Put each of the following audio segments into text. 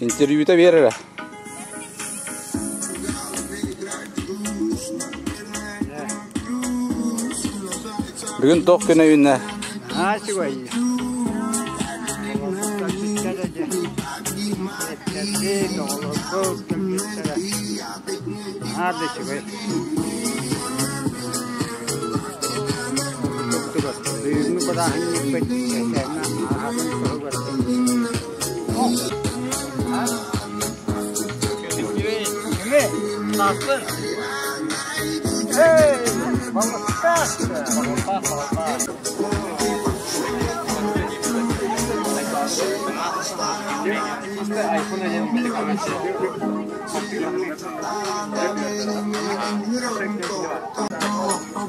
Интервьюта биэр эрэ. Бүгүн туох күнэ үүннэ? Аасыгай.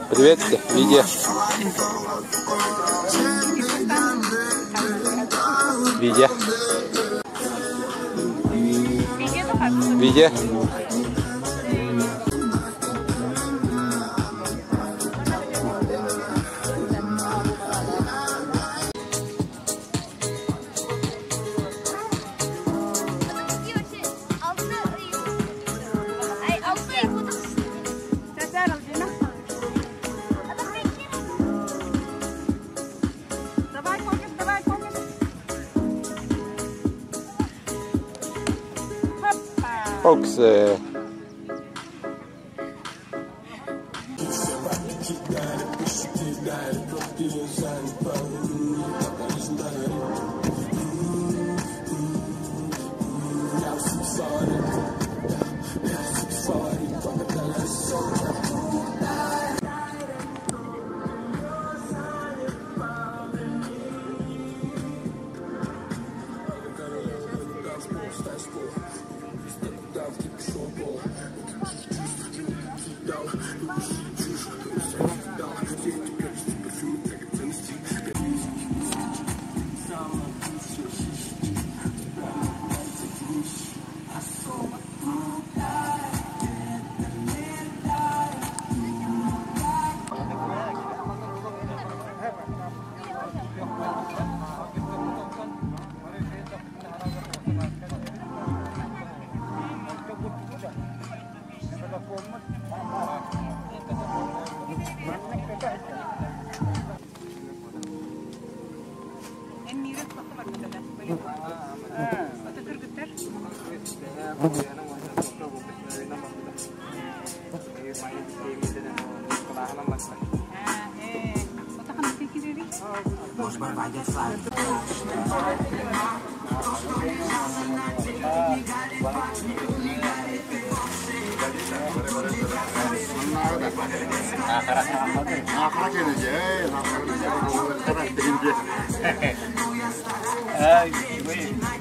Привет, Лидия. Лидия. Лидия. Folks,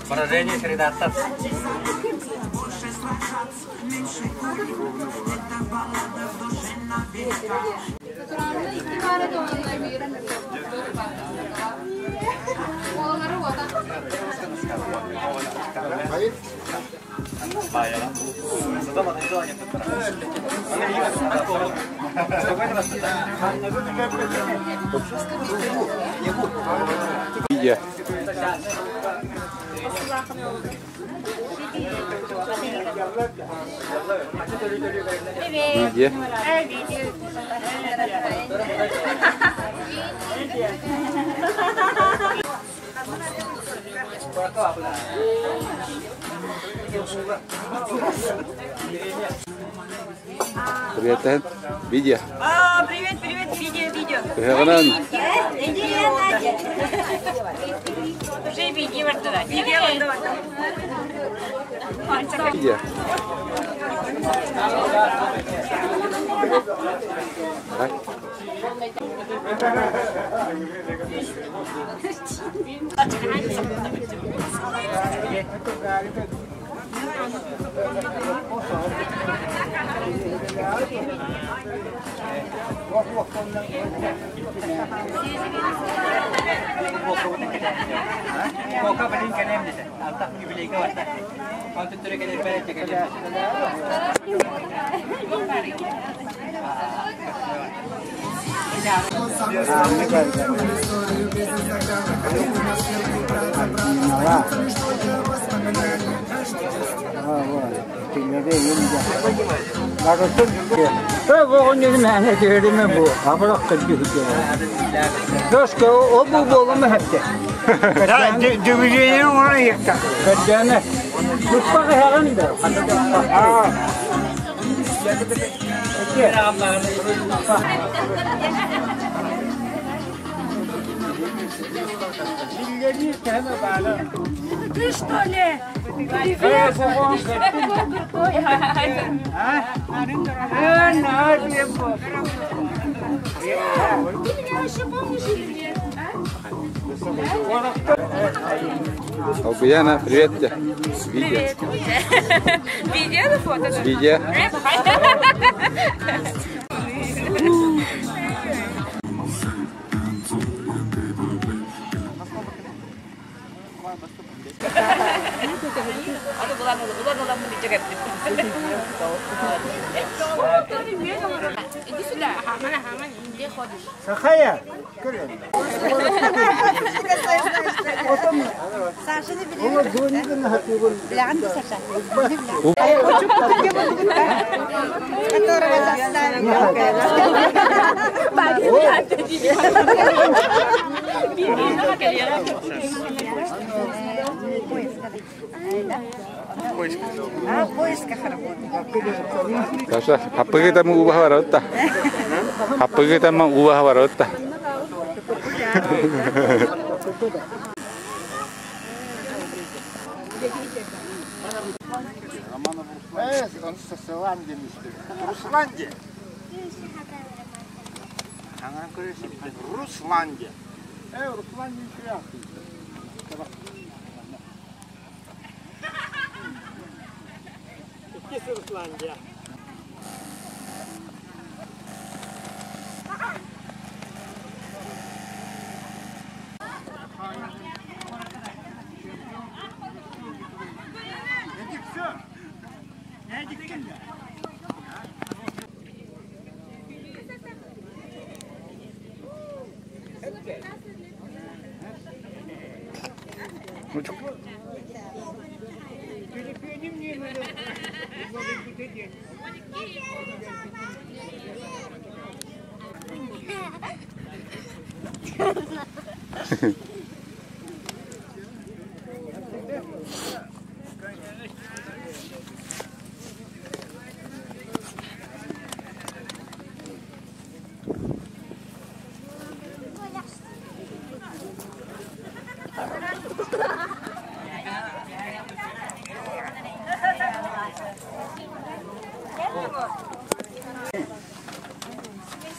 Поражение среда. Лидия. Лидия. Привет, Лидия. Привет, привет, видео, видео. Уже видео, видео. Лидия. Ты что ли? Привет! Какой крутой! Ты меня вообще помнишь или нет? Албияна, привет тебе. Видео. Видео на фото? Видео. Иди сюда. Где ходишь? Которого заставили. А, в поисках работы. Саша, 바쁘게 담은 우바하 왔다. 바쁘게 담은 우바하 왔다. Русланде. Русланде Русландия.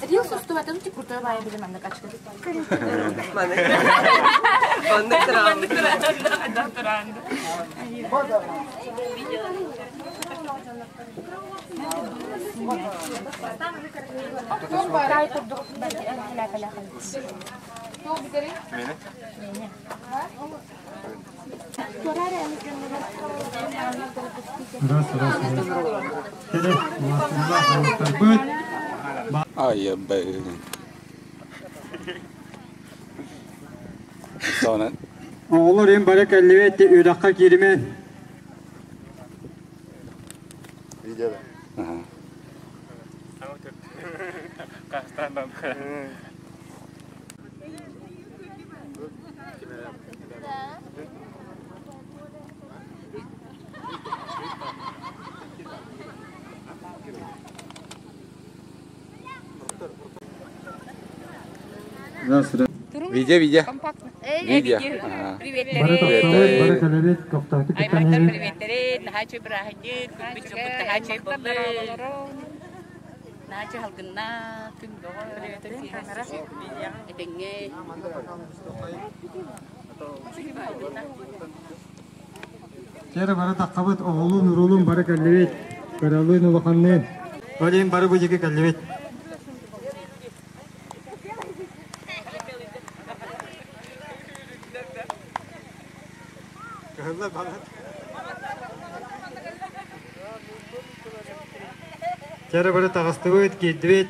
Рилс устуватын ти крутой бай билем анда качка. Раз, раз, раз. Ай, блин. Сонat. Оҕолор им бары кэллибит үрэххэ кииримэн. Ага. Раз, раз. Видео, видео. Видео. Привет, Бары тохтообут, бары кэлэбит, көхтөөхтүк кыттан Аймактар иһэбит. приветтерин, нахачы бырахыньыт, күппүт чукут нахачы боллы. Нахачы халгынна, күн доҕо, Этеңге. Чэрэ бары таххабыт, оҕолуун, уруулуун бары кэллибит. Кыралыын, улаханныын. Ол иһин бары бу дьиэки кэллибит. Чэрэ бары таҕыстыбыт, киирдибит.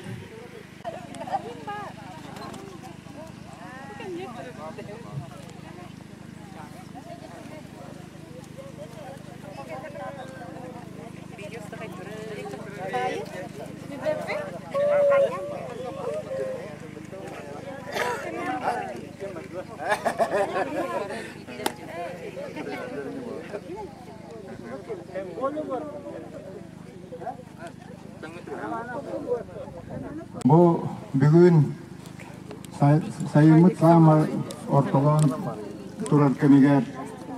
Бу бүгүн сайыммыт саамай ортолоон турар кэмигэр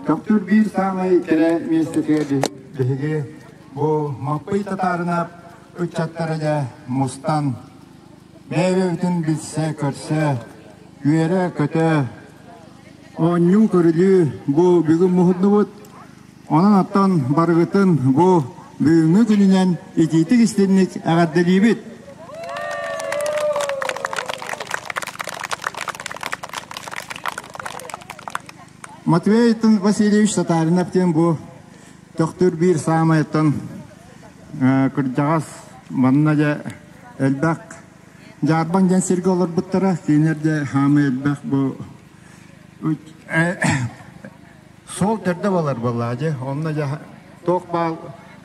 Төхтүр биир саамай кэрэ миэстэтигэр биһиги бу Маппый Татаарынап ыччаттара дьэ мустан бэйэ-бэйэбитин билсэ-көрсө, үөрэ-көтө, оонньуу-көрүлүү бу бүгүн муһуннубут. Онон оттон барыгытын бу бүгүҥҥү күнүнэн итиитик истинник эҕэрдэлиибит! Матвей Васильевич Татаринов диэн бу Төхтүр биир саамайтан кырдьаҕас манна дьэ элбэх дьаарбаҥ диэн сиргэ олорбуттара кинилэр дьэ хаамай элбэх бу Суол төрдө буолар буоллаҕа дьэ. Онно дьэ туох баар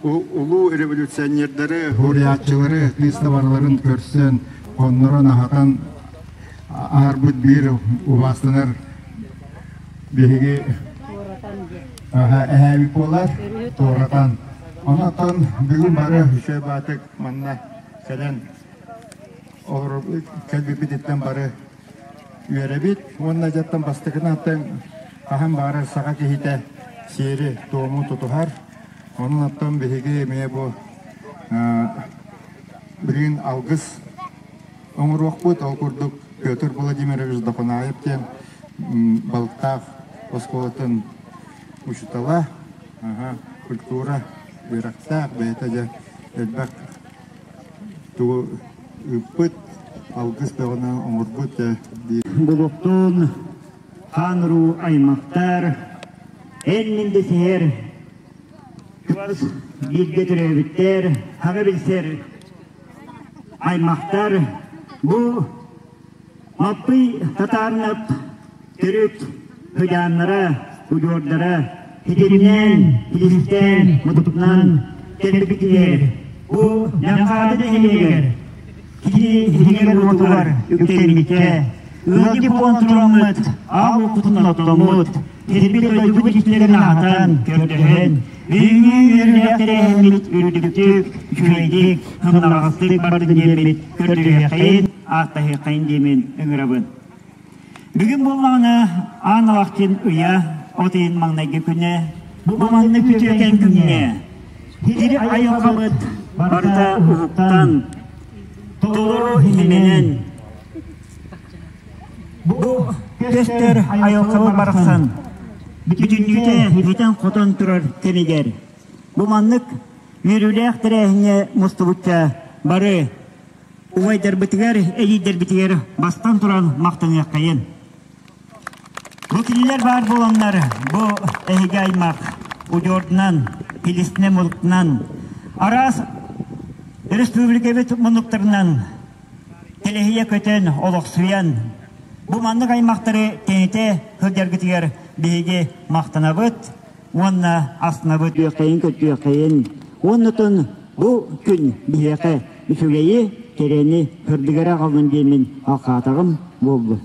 улуу революционердары, уруйааччылары тыыстабарларын көрсөн, хоннорон аһатан аһарбыт биир убаастанар биһиги эһээбит буолар, туоратан. Онон бүгүн бары үчүгэй баатык манна кэлэн кэлбиппититтэн бары үөрэбит уонна дьаттан бастакынан хаһан баҕарар саха киһитэ сиэри туому тутуһар. Онон оттон биһиги эмиэ бу билигин алгыс оҥоруохпут. Ол курдук Петр Владимирович Дохунаев диэн Балыктаах оскуолатын учуутала, культура үөрэхтээх бэйэтэ дьэ элбэх тугу ыыппыт, алгыс бөҕөнү оҥорбут Булуктуун хаан уруу аймахтар, эн мин дэсиһэр, чугас бииргэ төрөөбүттэр, хаҕа билсэр аймахтар бу Маппый Татаарынап төрүт сыдьааннара, удьуордара ситимнээн, силистээн, мутукнан кэлбитигэр бу Ньаҥхаады нэһилиэгэр кини ситигэр-уотугар үктэммитэ, ыалдьыт буолан тураммыт, аал уоппутун оттоммут, сирбит дойдубут иччилэрин аһатан, көрдөһөн, бүгүҥҥү үөрүүлээх тэрээһиммит үрдүктүк, үчүгэйдик, сымнаҕастык бардын диэммит көрдөһүөххэйин, ааттаһыаххайын диэмин ыҥырабын. Бүгүн буоллаҕына Аан Алахчын ыйа от ыйын маҥнайгы күнэ бу маннык үтүөкэн күҥҥэ сири айылҕабыт барыта уһуктан толору имэнэн бу көстөр айылҕабыт барахсан бүтүннүүтэ бүтэн-хотон турар кэмигэр бу маннык үөрүүлээх тэрээһиҥҥэ мустубучча бары Убайдарбытыгар, эдьиийдэрбитигэр бастан туран махтаныаххайын. Бу кинилэр баар буоланнар, бу эһиги аймах удьуордунан, Филистине мулуктунан, араас республикабыт муннуктарынан тэлэһийэ көтөн, олохсуйан, бу маннык аймахтары тэнитэ сылдьаргытыгар биһиги махтанабыт уонна астынабыт. Үөххэйин көтүөххэйин уоннутун бу күн биһиэхэ үчүгэйи, кэрэни сырдыгара аҕаллын диэммин алхаатаҕым буоллун.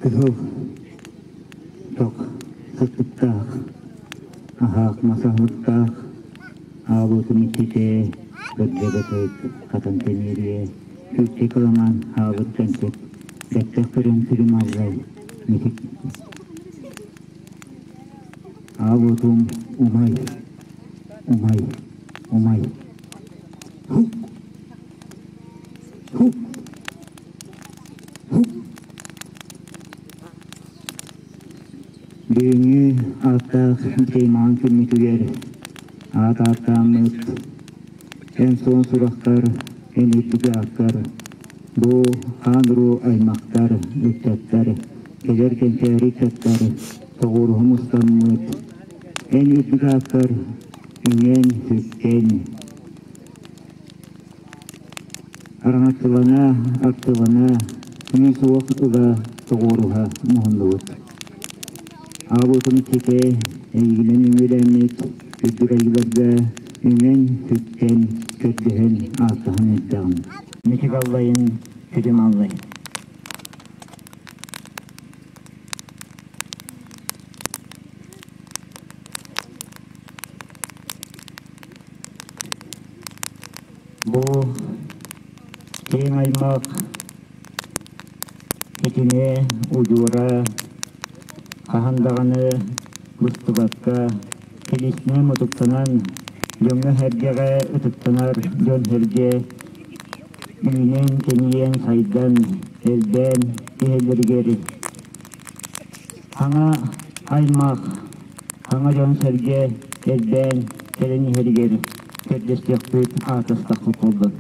Кыһыл ток сыттыктаах, аһаах масаһыттаах, аалуутун иччитэ. Кырдьыбытык хатан тэмиэрийэ, Сүүрчэ кыламан хаалбыт кэнтик, Бэттэх көрөн күлүм аллай, Митик Аал уотум умай, умай, умай. Хук! Хук! Хук! Бүгүҥҥү ааттаах Дьаймаҕын күммүтүгэр аат ааттааммыт эн суон сурахтар, эн үрдүк ааккар бу хаан-уруу аймахтар, ыччаттар, кэлэр кэнчээри ыччаттар тоҕуоруһа мустаммыт эн үрдүк ааккар үҥэн-сүктэн Араҥаччылана, арчылана, күүс-уох ыла тоҕуоруһа муһуннубут. Аабытын ситэ эйигинэн үҥүүлэммит үрдүк айыыларга үҥэн-сүктэн, көрдөһөн, ааттаһан эрдэҕим. Мичик аллайын, күдүм аллай. Бу киэҥ аймах итини удьуора хаһан даҕаны быстыбакка килиисинэн мутуктанан дьоҥҥо-сэргэҕэ ытыктанар дьон-сэргэ үүнэн-тэнийэн сайдан элбээн иһэллэригэр саҥа аймах Саҥа дьон-сэргэ элбээн кэлэн иһэригэр көрдөстөхпүт, аатастахпыт буоллун.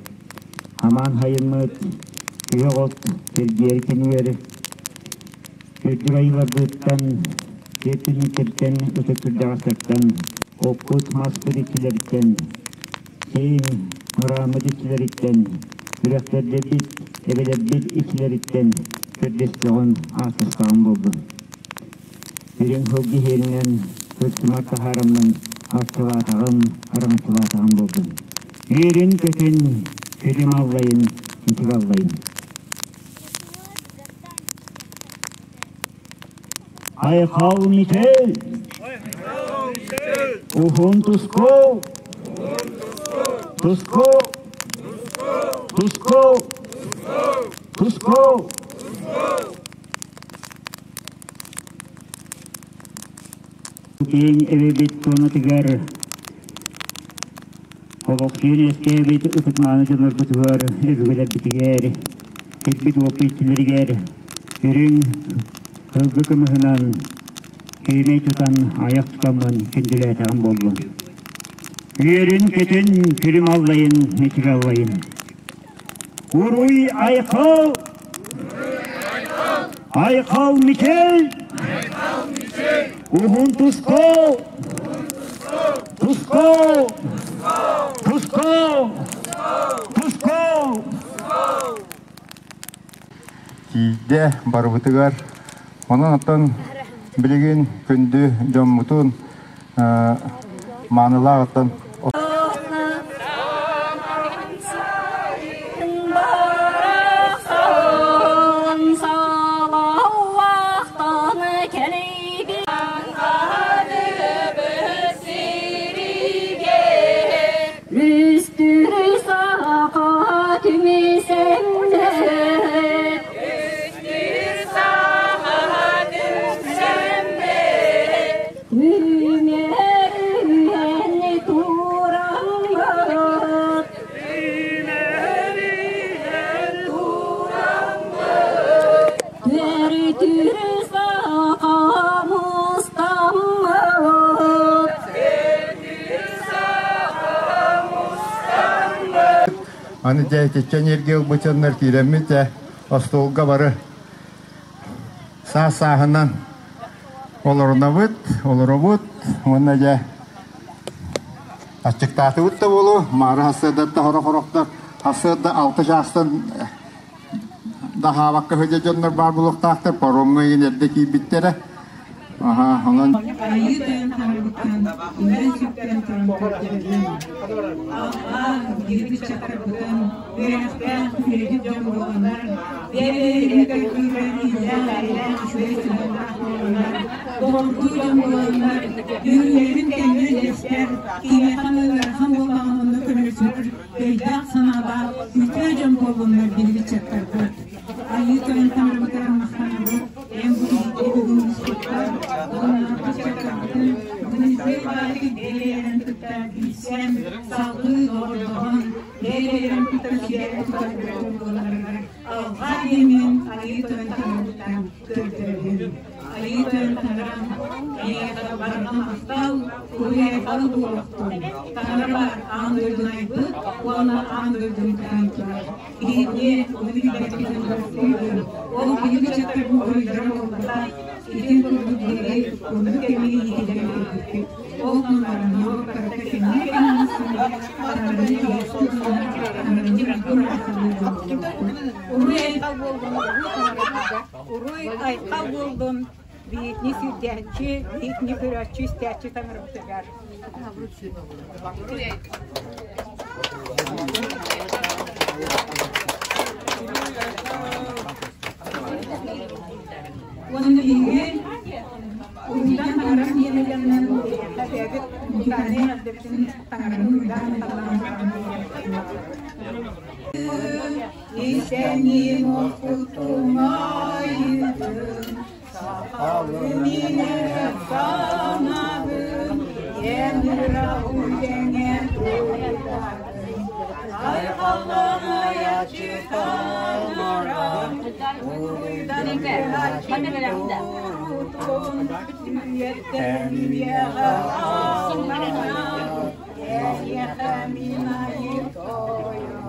Хамаан хайыммыт күөх от киргиэр күнүгэр үрдүк айыыларбыттан, сир түннүктэртэн, ытык кырдьаҕастартан, оппут маспыт иччилэриттэн, сиин мырааммыт иччилэриттэн, үрэхтэрдэрбит, эбэлэрбит иччилэриттэн көрдөстөҕүм, аатастаҕым буоллун. Үрүҥ сылгы иһиэринэн сырсымар таһаараммын арчылаатаҕым, араҥаччылаатаҕым буоллун. Үөрүн-көтүн, күлүм аллайын, итик аллайын. Айхал Мичел! Уһун туску! Туску! Туску! Туску! Киэҥ эбэбит туонатыгар олохсуйан үөскээбит ытык-мааны дьоннорбутугар, өбүгэлэрбитигэр, сирбит-уоппут иччилэригэр үрүҥ сылгы кымыһынан күөмэй тутан айах тутаммын күндүлээтэҕим буоллун. Үөрүн-көтүн, күлүм аллайын, мичик аллайын. Уруй айхал! Айхал Мичел! Уһун туску! Туску! Туску! Туску! Тиийдэ барыбытыгар. Онон оттон билигин күндү дьоммутун маанылаах оттон Аны дьэ итиччэ энергия ылбычаннар киирэммит дьэ остуолга бары саас-сааһынан олорунабыт, олоробут уонна дьэ аччыктаатыбыт да буолуо, маары сарсыардатта сорох-сорохтор сарсыарда 6 чаастан даһаабакка сылдьар дьоннор баар буолуохтаахтар, паромҥа игин эрдэ киирбиттэрэ. Аха, онон Айыы тойон таҥарабыттан үҥэн-сүктэн туран көрдөһөбүн. Алҕаан, киирбит чакырбытын, үөрэхтээх, үөрэтик дьон буоланнар, бэйэ-бэйэлэрин көрдүүрэ иллээх-эйэлээх үчүгэй сыһыаннаах буоланнар, доҕордуу дьон буоланнар, үөрүүлэрин тэҥҥэ үллэстэр, кимиэхэ эмэ ыарахан буоллаҕына онно көмөлөсүһэр Салгыы доҕордоһон, бэйэ-бэйэлэрин кытта сиэр тутан көрөр буолалларыгар алҕаа диэммин Айыы Тойон Таҥарабыттан көрдөһөбүн. Айыы Тойон Таҥарам, эйиэхэ барҕа махтал, уруй-айхал буолуохтун. Таҥара баар аан дойдуну айбыт уонна аан дойдуну тутан турар. Биһиги ону билбэппитин бырастыыбын. Ол биһиги ыччаттарбыт буруйдара буолбатах. Итин курдук биһиги оннук кэмҥэ иитиллэн кэлбиппит. Ол гынан барыта кэмҥэ кэмҥэ таҥараны таҥараны Уруй айхал буоллун, уруй айхал буоллун, биһитини сирдээччи, биһитини көрөөччү, истээччи таҥарабытыгар. Уонна биһиги уруйдан таҥарам диэн бэйэбит музыкальнай эҕэрдэбитин таҥараны уруйдаан Исэним окутумайдым, сахалым санабым, еміра уйдеңе туйдардым. Айхалланая читанарам, уруйдан турутун, үйеттен үйеға аллана, эйеха минайы тойон.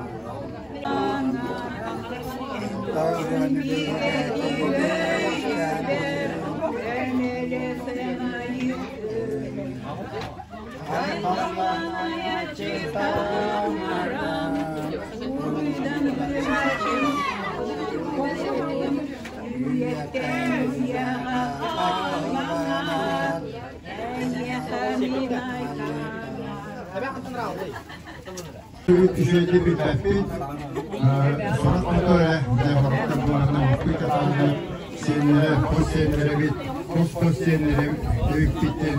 Үчүгэйдик билбэппит, сорох моторе, дьэ буолана маппыт атаанна сиэннэрэ, хос сиэннэрэбит, хос-хос сиэннэрэ эбиппиттэн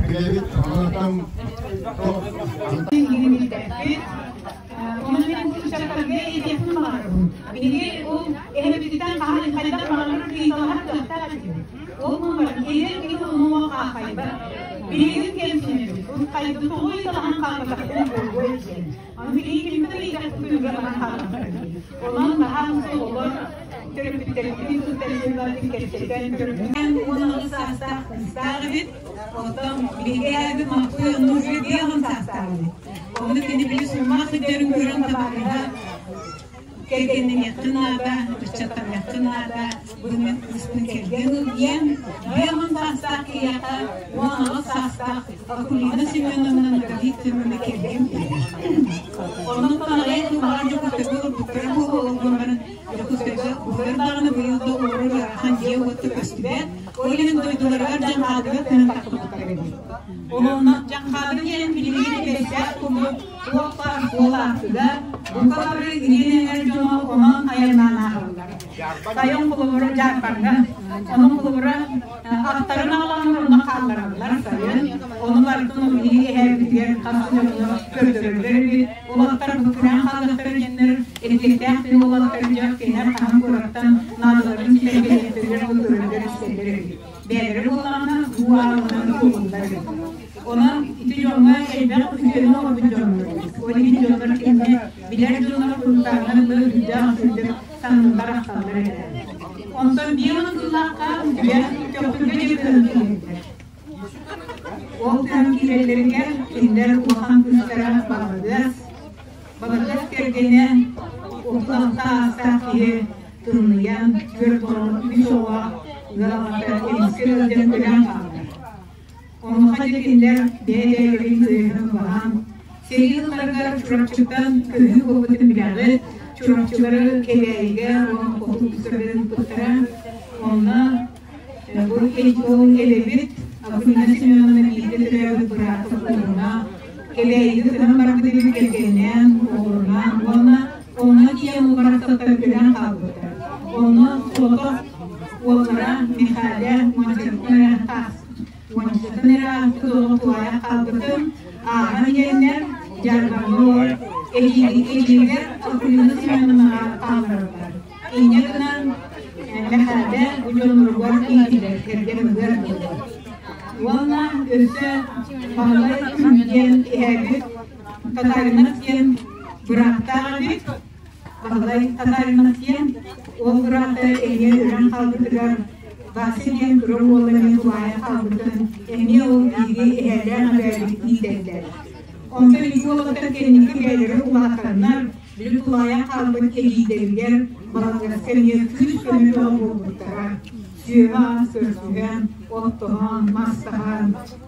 билэбит, онон Онон мен ыччаттарга этиэхпин баҕарабын. Биһиги ол эһэбититтэн хаһан хайдах баҕарар ыйыталаһар кыахтаах этибит. Ол гынан эһэр киһи онуоха хаахайбат. Биһигин кэмсинэбит. Ол хайдах тоҕо ыйыталаһан хаалбатахпын буолуой диэн. Аны биһиги кимтэн ыйытахпытын баран хаалбатахпыт. Онон наһаа олор төрөппүттэрбитин кытта кэпсэтэн төрөппүттэн 16 саастаах кыыстаах эбит. Оттон биһиги эһэбит Маппый онно уже 50 саастаах эбит. Онно кини били суммаах сылдьарын көрөн табаарыһа кэргэнниниэххин наада, ыччаттаныаххын наада, бу мин кыыспын кэргэн ыл диэн, 50 саастаах киһиэхэ 18 саастаах Акулина Семеновна Ноговицына кэргэн Онон аҕыйах сыллаах Дьокуускайга олорбуттара буолуо баран Дьокуускайга былыр даҕаны быйыл да олорор ыарахан дьиэ-уот көстүбэт, ол иһин дойдуларыгар Дьаҥхаадыга көһөн тахсыбыттар эбит. Онон Дьаҥхаады диэн билигин бэстээх курдук туох баар суол аартыга, бука бары ириэн эҥэр дьоно онон айаннаан ааһаллар. Сайын холобура Дьаарбаҥҥа, онон холобура аттарын аҕаланнар онно хааллараллар сайын, ону барытын ол биһиги эһээбитигэр хас дьоҥҥо көрдөрөллөр эбит. Уолаттар буккураан хаалыахтара диэннэр эппиэттээх тыа уолаттар дьэ кинилэр хаһан куораттан наадаларын ситэргэ көрөллөр-истэллэр эбит. Бэйэлэрэ буоллаҕына уу аалынан туолуллар эбит. Онон ити дьоҥҥо элбэх үтүөнү оҥорбут дьоннор эбит. Ол иһин дьоннор кинини билэр дьоннор куруттааҥҥа дылы үрдээх сүрдэх саныыллар ахталлар этэ. Онтон биир сыллаахха үтүө Төхтүргэ диэри кыһын киирэллэр. Ол кыһын киирэллэригэр кинилэр улахан кыыстара Балагыас, Балагыас кэргэнэ 36 аастаах киһи тымныйан, түөрт оҕо, үс оҕо ыал аҕата эмискэ ыалдьан өлөн хаалар. Онуоха дьэ кинилэр бэйэ-бэйэлэрин кыайыһан убаһан, сэрии ылларыгар Чурапчыттан көһүү буолбутун билэҕит, Чурапчылары Кэбээйигэ уонна Хоту улуустарга ыыппыттара. Онно бу ол эбэбит Акулина Семеновна бииргэ төрөөбүт быраата Уруна Кэбээйигэ көһөн барбыт эбит кэргэнинээн, оҕолорунаан уонна онно тиийэн уобарастаттан өлөн хаалбыттар. Онно соҕотох уоллара Михаля уончаттан эрэ ааспыт оҕо туһаайан хаалбытын ааһан иһэннэр Дьаарбаҥҥа эдьиийигэр Акулина Семеновнаҕа хааллараллар. Инньэ гынан Мэхээлэ бу дьонноругар иитиллэр кэргэн ылыар буолар. Уонна өссө Баһылай диэн иһээбит Татаринов диэн бырааттаах эбит. Баһылай Татаринов диэн ол быраата эмиэ өлөн хаалбытыгар Вася диэн кыра уола эмиэ тулаайах хаалбытын эмиэ ол биири эһээлээх эбээбит иитэллэр. Онтон ити уолаттар кэнники бэйэлэрэ улаатаннар, били тулаайах хаалбыт эдьиийдэригэр Балангаска эмиэ күүс-көмө бөҕө буолбуттара. Сүөһү-ас көрсүһэн, оттоһон, мастаһан,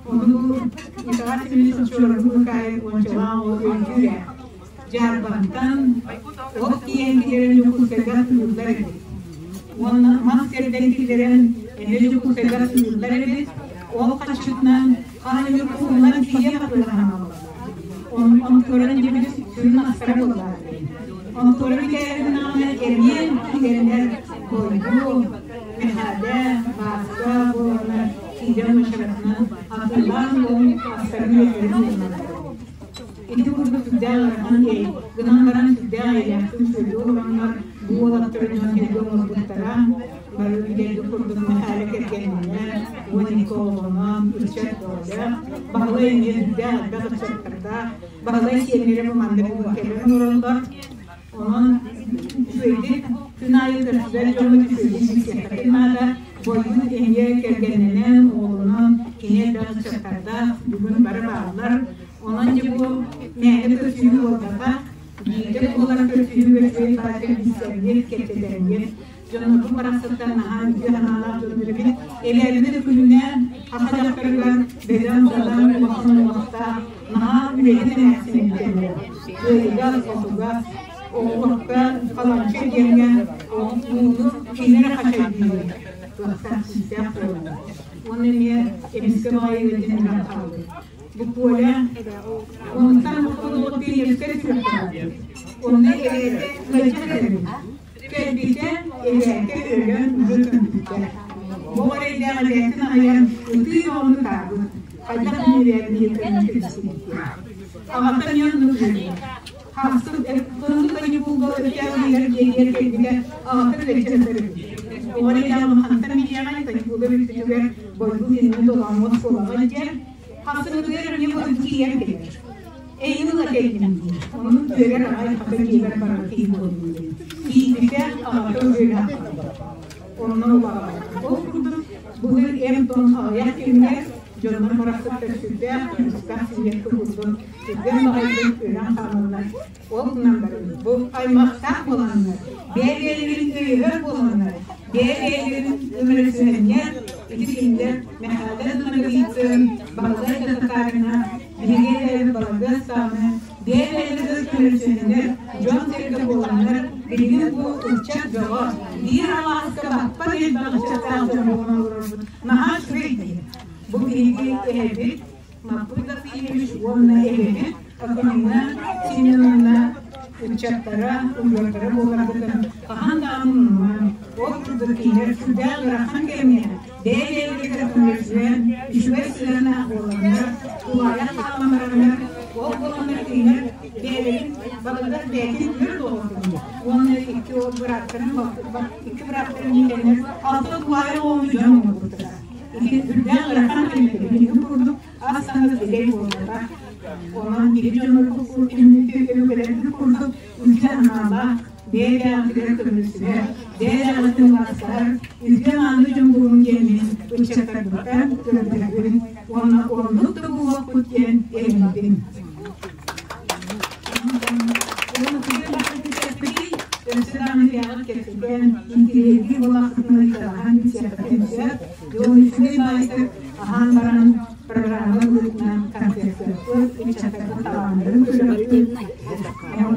ону Николай Семенович Чорбукай уончалаах уол өйдүүр ээ. Дьаарбантан от тиийэн киллэрэн Дьокуускайга сыыллар эбит. Уонна мас кэрдэн киллэрэн эмиэ Дьокуускайга сыыллар эбит. Ол харчытынан хаһан кууллан тиийэ хатылаһаналлар. Онторон дьэбили сүрүн астара буоллар. Онторон кээриннаҕына эмиэ киирэннэр Бойбу, Мэхээлэ, Бааска буоланнар киирэн машинатынан атыллаан уон астарын үөрдэрин ылыналлар. Ити курдук сүрдээх ыарахан эй, гынан баран сүрдээх эйэлээхтик үчүгэйдик олороннор бу уолаттары дьон сэргэ оҥорбуттара, бары билэргит курдук Мэхээлэ кэргэннэнэ, 12 оҕолонон, ыччат бөҕөлөөх, Баһылай эмиэ сүрдээх элбэх ыччаттардаах, Баһылай сиэннэрэ бу манна бүгүн кэлэн олороллор. Онон үчүгэйдик күн аайы көрсүбэт дьоммут үчүгэйдик билсиэххитин наада. Бойбут эмиэ кэргэннэнэн, оҕолонон, кини элбэх ыччаттардаах, бүгүн бары бааллар. Онон дьэ бу мээнэ көрсүһүү буолбатах, бииргэ буолар көрсүһүү үчүгэй баайга билсэргит, кэпсэтэргит, дьоннорбут барахсаттан наһаа үтүө санаалаах дьон эбит. Эбээбит күнүнэ саха дьахтарыгар бөдөҥ-садаҥ улахан уҥуохтаах, наһаа үлэһит эмээхсин эбитэ. Кыайыгас-хотугас, оҕуһукка халанча диэҥҥэ ууну кини эрэ хачайдыыр, кыахтаах күүстээх буолара. Уонна эмиэ эмискэ баҕайы ыалдьан өлөн хаалбыт. Бу Коля онтон пионерскай сүрэхтээбит. Онно эбээтэ ыалдьан кэлбит. Кэлбитэ эбээтэ өлөн уже көмпүтэ. Бу эрэйдээх эбээтин аҕыйан ытыы оҕону таабыт. Хайдах эбээбин диэн кэпсиир. Аҕата эмиэ оннук үөрдэ. Хахсын кыһыҥҥы каникулга өтөөх дьиэтигэр кэлбитэ аҕата үлэччэн көрбүт. Оҕо эрэйдээх улахантан билиэҕин каникулга бүппүтүгэр бойбу кинини долооҥҥо оскуолаҕа илдьэр Хахсыҥҥытыгар эмиэ бу тиийэн кэлэр. Эйигин ыла кэллим дии. Ону үөрэр аҕай хата дьиэбэр барар киһи буоллум диэн. Тиийбитэ аҕата үөрэ Онно улаҕа. Ол курдук былыр эр-дон аҕыйах кэмҥэ дьоннор барахсаттар сүрдээх күүстээх синиэккэ курдук түргэн баҕайытык өлөн хааланнар ол гынан баран бу аймахтаах буоланнар бэйэ-бэйэлэрин өйөһөр буоланнар бэйэ-бэйэлэрин көмөлөсүһэннэр ити кинилэр Мэхээлэ Ноговицын, Баһылай Татарина, биһиги эбээбит Балагыас даҕаны бэйэ-бэйэлэрин көмөлөсүһэннэр дьон-сэргэ буоланнар билигин бу ыччат бөҕө биир алааска баппат элбэх ыччаттаах дьон буолан олорорбут наһаа үчүгэй дии. Бу биһиги эһэбит Маппый Васильевич уонна эбэбит Акулина Семеновна ыччаттара, уйгардара буоларбытын хаһан даҕаны умнумаҥ. Ол курдук кинилэр сүрдээх ыарахан кэмҥэ бэйэ-бэйэлэригэр көмөлөсүһэн, үчүгэй сыһыаннаах буоланнар, тулаайах хаалан бараннар, ол буоланнар кинилэр бэйэлэрин балыгар бэйэтин өр доҕордоһон уонна икки уол бырааттарын икки бырааттарын иитэннэр алта тулаайах оҕону дьон оҥорбуттара. Ити үрдээх ыарахан кэмҥэ билигин курдук ас таҥас дэлэй буолбатах. Онон биһи дьоннорбут өбүгэлэрбит курдук үтүө анаалаах, бэйэ-бэйэҕитигэр көмөлөсүһэр, бэйэ-бэйэҕитин убаастаһар, үтүө-мааны дьон буолуҥ диэммин ыччаттарбыттан көрдөһөбүн уонна оннук да буолуохпут диэн эрэнэбин. Өссө даҕаны бэйэҕит кэпсэтэн, интириэһиргии буоллаххытына ыйыталаһан билсиэххитин сөп. Дьон үчүгэй баайдык аһаан баран программа быһыытынан концертыахпыт, ыччаттарбыт талааннарын көрүөхпүт,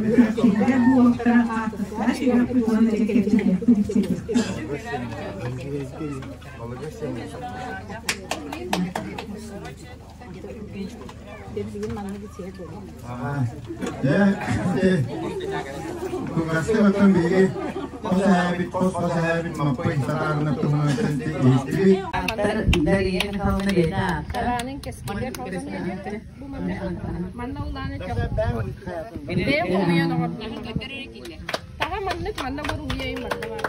күрэхтэһиилэр буолуохтара, хаартыскаҕа түһүөхпүт уонна дьэ кэпсэтиэхпит ипсэтиэхпит. Кугаска оттон биһиги хос эһээбит, хос-хос эһээбит Маппый Сатаарынап туһунан иһиттибит. Дария Михайловна бэйэтэ аатта. Манна улааны Бэйэ хомуйан оҥордум. Таха маннык манна буруһуйайым манна баар.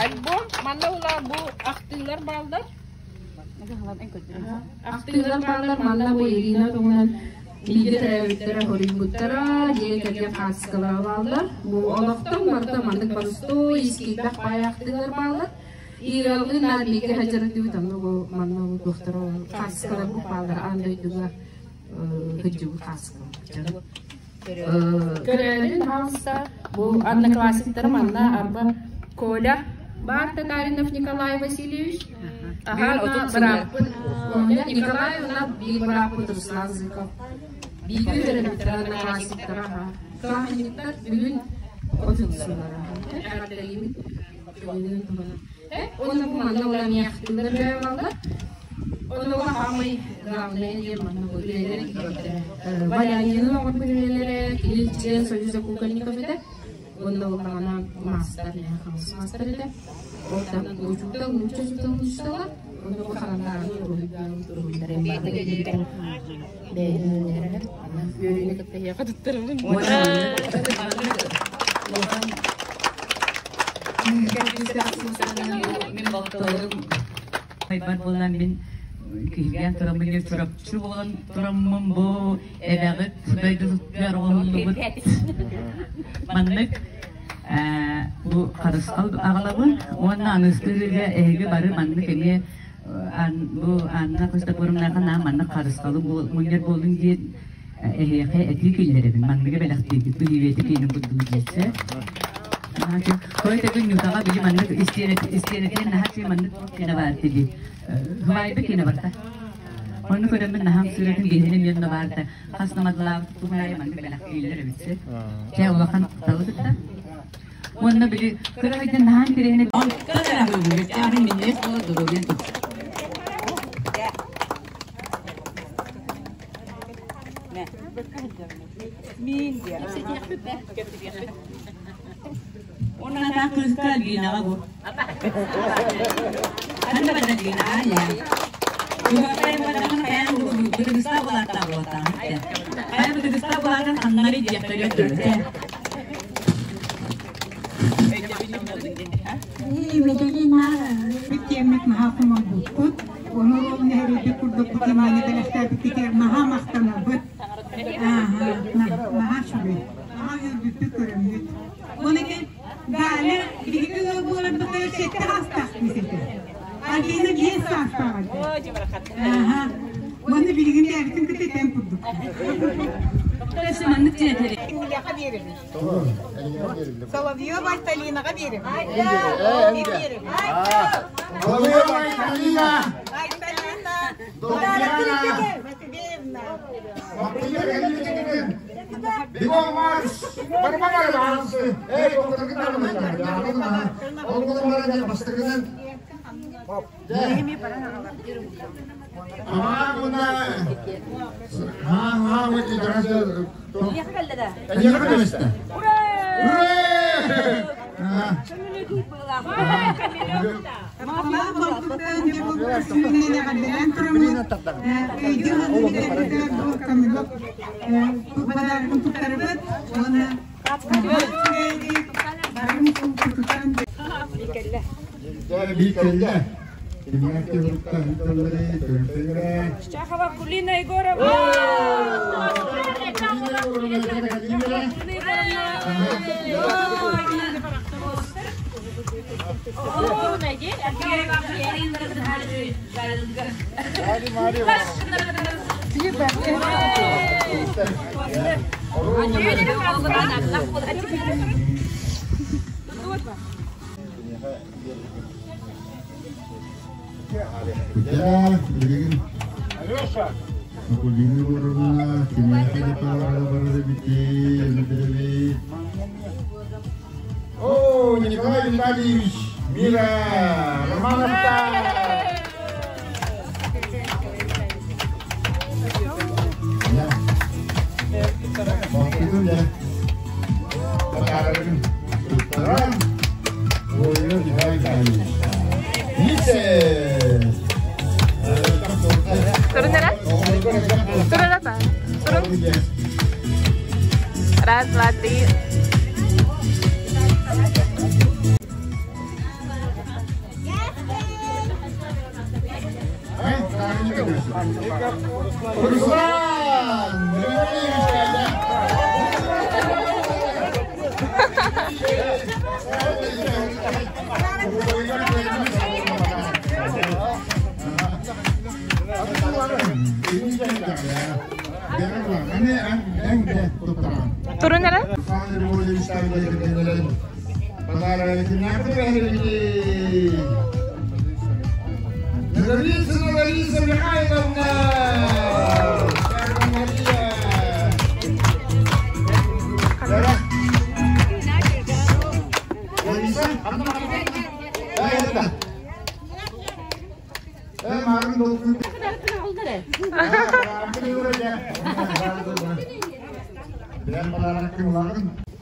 Альбом манна улаа бу ахтыылар бааллар. Ахтыылар бааллар манна бу Ирина туһунан бииргэ төрөөбүттэрэ хоруйбуттара, дьиэ кэргэн хаартыскалара бааллар. Бу олохтон барыта маннык боростуой, ис киирбэх баай ахтыылар бааллар. Иралыын наар бииргэ сылдьар онно бу манна бу туохтара хаартыскалар бу бааллар аан дойдуга сылдьыбыт хаартыскалар. Көрөөрүн хаалыста бу одноклассниктарым манна арба Коля Бар Татаринов Николай Васильевич Аха бырааппын Николай уна биир бырааппыт Руслан Зыков бииргэ үөрэммиттэр одноклассниктара аха классниктар бүгүн отутсулара эҕэрдэлиибин Уонна бу манна уламиахтыылар бөөлаллар. Онно хаамай главное диэн манна бу үлэлэрэ киирбиттэрэ. Валянины оҥорбут үлэлэрэ кини член Союза кукольников этэ. Уонна улаҕана маастар, маастар этэ. Оттон учуутал, нуучча учуутал учуутала. Онно бу харандааҕы уруһуйдаан уруһуйдарын барыта киирбиттэр. Бэйэлэрэ үөрүүнү кытта эһиэхэ туттарабын. Мин балтыларым хайбар буолан мин киһилээн тураммын чурапчы буолан тураммын бу эбэҕит дойдутугар оҥоһуллубут маннык бу харысхал аҕалабын уонна аныгыскы эһиги бары маннык эмиэ бу Анна Христофоровнаҕа наам маннык харысхалы мунньар буолуҥ диэн эһиэхэ этии киллэрэбин манныгы бэлэхтииргит билиибиэти киинин курдук диэччи Той тегүн ньутаҕа били маннык истиэнэтигэр наһаа үчүгэй маннык киинэ баар тили хыбаайба киинэ барта Онну көрөммүн наһаам сүрэтин биһини миэнно баарта хас намадлаабыт туһаайа маннык бэлэхтииллэр эбитсэ чэ улахан талы кытта уонна били кыра хайдан наһаан тирэһини минньигэс буола доруобуйан Мин диэн. Уонна кыыска Альбинаҕа бу. Ханна барда Альбина? Аля. Бытыгыста булаата буолатаан. Хайа бытыгыста булаатын ханнары диэхтэрэ төрүтэ. Бүттиэммит наһаа хомойбуппут. Ону ол нэһилиэкпит курдук бу кинини бэлэхтээбиппитигэр наһаа махтанабыт. Наһаа үчүгэй. Наһаа үөрбүппүт көрөммүт. Оны Галя биһиги ыал буоларбытыгар сэттэ саастаах кыыс этэ. Альбина биэс саастаах этэ. Уонна билигин бэйэбитин кытта тэҥ курдук. Маннык дьиэтери. Кинигэхэ биэрэбин. Соловьева Айталинаҕа биэрэбин. Соловьева Айталина! Айталина! Матвеевна! Чахова Кулина Егоровна! Акулина Егоровна, кимиэхэ да барара бити, О, Николай Витальевич, Мира Романовна! Turun эрэ. Турун ата. Турун. Раз, два, три. Руслан! Турун эрэ. Наговицына Лариса Михайловна! Лариса?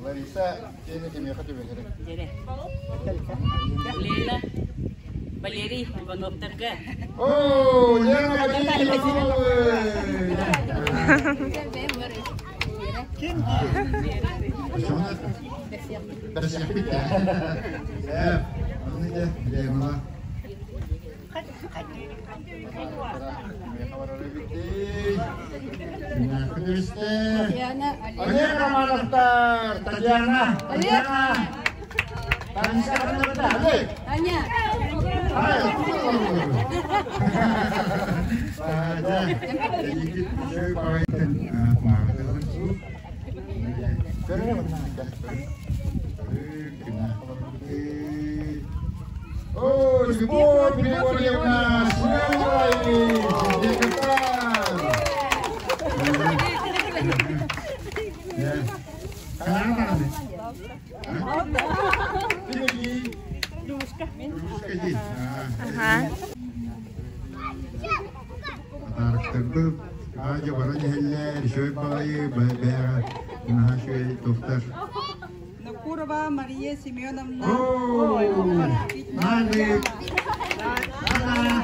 Лариса, киэни кимиэхэ түбэһэрэ? Лена, Валерий Ивановтарга. О, Лена Валерий Ивановы! Олег Романовтар, Татьяна, Татьяна, Олег. Таня. О, Любовь Григорьевна, Семен Атаарыктарбыт аадьа баран иһэллэр, үчүгэй баҕайы бэйэҕэ наһаа үчүгэй туохтар. Нокурова Мария Семеновна. Наник! Нана.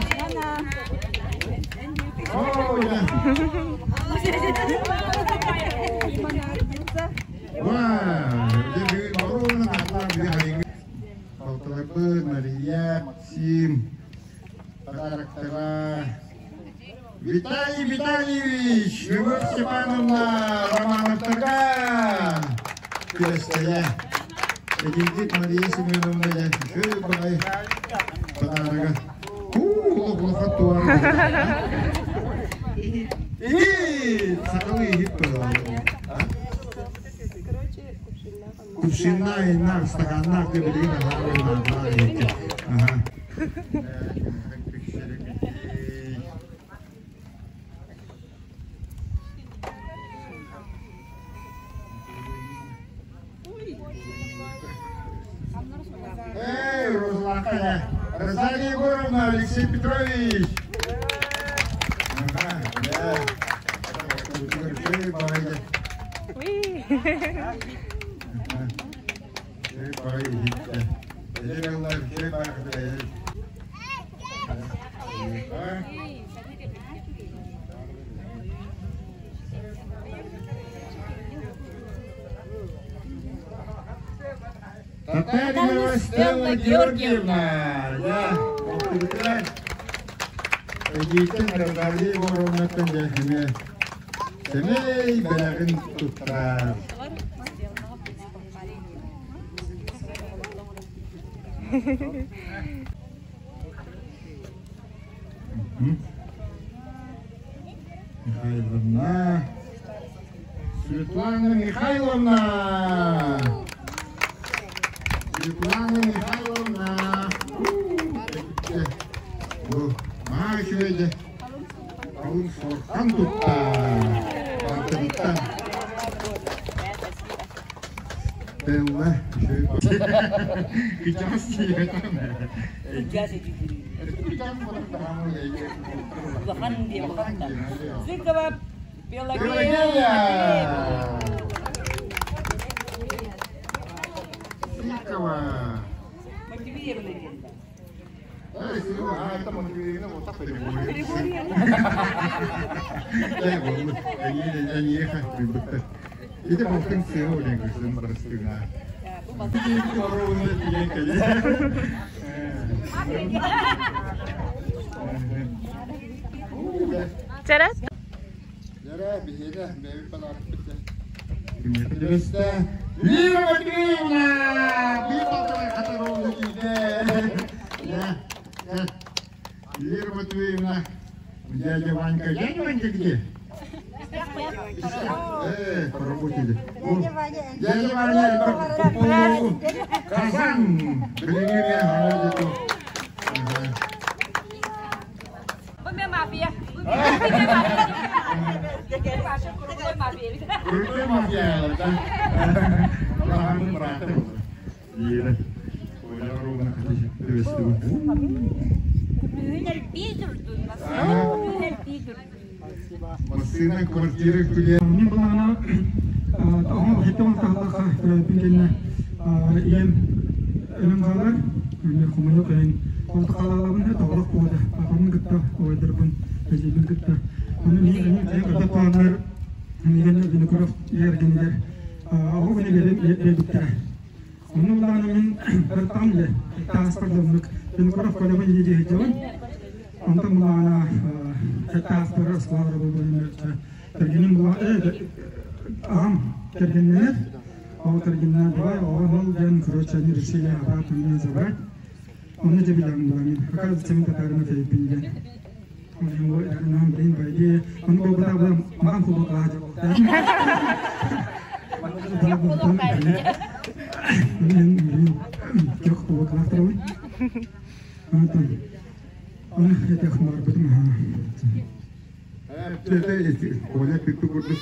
Балтыларбыт Мария, Максим, подароктара Виталий Витальевич, Любовь Степановна Романовтарга күрэстэйэ. Эдиндик Мария Семеновна үчүгэй баҕайы подарога. Уу, улахан туора. Иһит, сахалыы иһит буолла. Кувшиннаах, иннаах, стаканнаах да билигин аһаа Аха. Эй, Розлака, Розалия Егоровна, Алексей Петрович! Ага, да. Татаринова Стелла Георгиевна! Я Эдиитин Розалия Егоровнаттан дьэ сэмэй бэлэҕин туттарар. Михайловна. Светлана Михайловна! Светлана Михайловна! Бу маа үчүгэйде алын сорхан тутта. Бантыбыттан. Белла Кычаас Зыкова Пелагея! Зыкова! Матвеевна Ити балтын сыа олен көсүн барыстыга. Чара. Лира Матвеевна! Лира Матвеевна, дядя Ванька, дядя Ванька где? По работе. Дядя Ваня, Казан! Мафия. Крутой мафия, да? Массына квартиры күле. Мен булана тоҕо хеттон тахлаха билгенне ием өлөм хаалар мен хомойо кайын олта халалабын тоҕолох куода апамын кытта ойдырбын эжибин кытта оны мен эми те кытта паанар мигенне Винокуров ергенилер оҕо гүнэ бербиттера Оны булана мен бір тамле тааспардымнык Винокуров колебан еде жабын онтон булана тааспар осколалар болбойн тергеним була ағам тергеннер ол тергеннер давай ол ден короче они решили обратно меня забрать. Он не билям була мен оказывается мен татарына фейпинде он блин по идее он был бы там маған хубок Жоқ хубок лахтырабын. Антон. Он это хмар бутум. Оля пикту курдук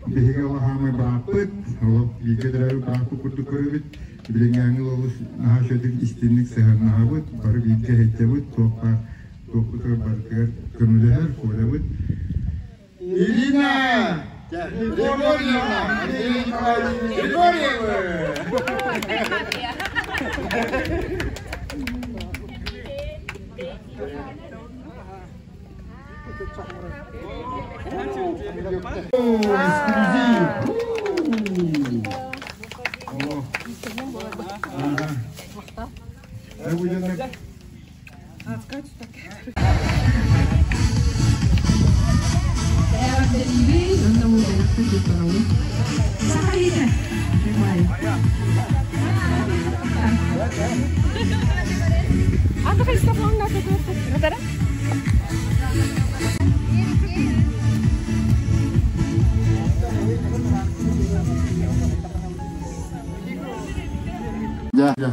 биһиги олаһаамай бааппыт, ол бииргэ төрөөбүт бааппыт курдук көрөбүт, билиҥҥээҥи олус наһаа шөдүк истинник сыһаннаһабыт, бары бииргэ һэйтэбит, туохха туохпутугар барытыгар көмөлөһөр, Колябыт. Ирина! Григорьевна! Григорьева! Эксклюзив!